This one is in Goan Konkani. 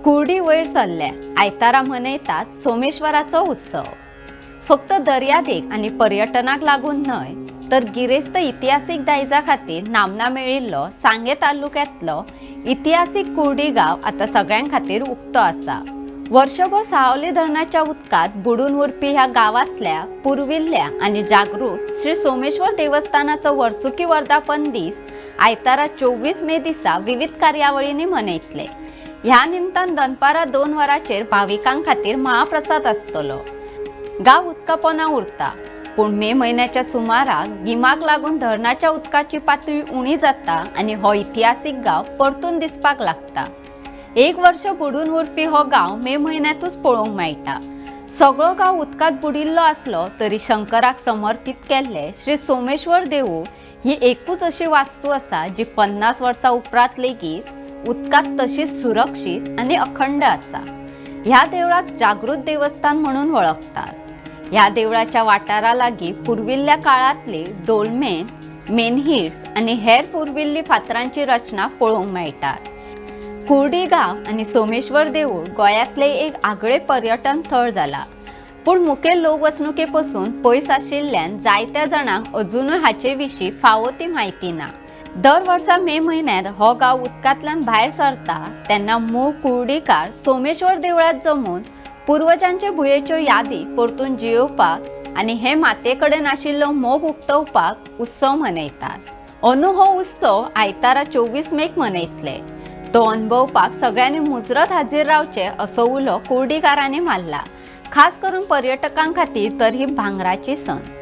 कुर्डी वयर सरल्या. आयतारा मनयतात सोमेश्वराचो उत्सव. फक्त दर्यादेग आनी पर्यटनाक लागून न्हय, तर गिरेस्त इतिहासीक दायजा खातीर नामना मेळिल्लो सांगे तालुक्यांतलो इतिहासीक कुर्डी गांव आतां सगळ्यां खातीर उक्तो आसा. वर्षभर सावली धरणाच्या उदकांत बुडून उरपी ह्या गांवांतल्या पुर्विल्ल्या आनी जागृत श्री सोमेश्वर देवस्थानाचो वर्सुकी वर्धापन दीस आयतारा 24 मे दिसा विविध कार्यावळींनी मनयतले. ह्या निमतान दनपारां 2 वरांचेर भाविकां खातीर महाप्रसाद आसतलो. गांव उदकापोना उरता, पूण मे म्हयन्याच्या सुमाराक गिमाक लागून धरणाच्या उदकाची पातळी उणी जाता आनी हो इतिहासीक गांव परतून दिसपाक लागता. एक वर्ष बुडून उरपी हो गांव मे म्हयन्यांतूच पळोवंक मेळटा. सगळो गांव उदकांत बुडिल्लो आसलो तरी शंकराक समर्पीत केल्ले श्री सोमेश्वर देवूळ ही एकूच अशी वास्तू आसा जी 50 वर्सां उपरांत लेगीत उदकांत तशीच सुरक्षीत आनी अखंड आसा. ह्या देवळाक जागृत देवस्थान म्हणून वळखतात. ह्या देवळाच्या वाठारा लागीं पुर्विल्ल्या काळांतली डोलमेन, मेनहिर्स आनी हेर पुर्विल्ली फातरांची रचना पळोवंक मेळटात. कुर्डी गांव आनी सोमेश्वर देवूळ गोंयांतलें एक आगळें पर्यटन थळ जाला, पूण मुखेल लोकवसणुके पसून पयस आशिल्ल्यान जायत्या जाणांक अजुनूय हाचे विशीं फावो ती म्हायती ना. दर वर्सा मे म्हयन्यांत हो गांव उदकांतल्यान भायर सरता तेन्ना मूळ कुर्डीकार सोमेश्वर देवळांत जमून पुर्वजांचे भुंयेच्यो यादी परतून जियोवपाक आनी हे मातये कडेन आशिल्लो मोग उक्तवपाक उत्सव मनयतात. अंदू हो उत्सव आयतारा 24 मेक मनयतले. तो अणभवपाक सगळ्यांनी मुजरत हाजीर रावचे असो उलो कुर्डीकारांनी मारला. खास करून पर्यटकां खातीर तर ही भांगराची संद.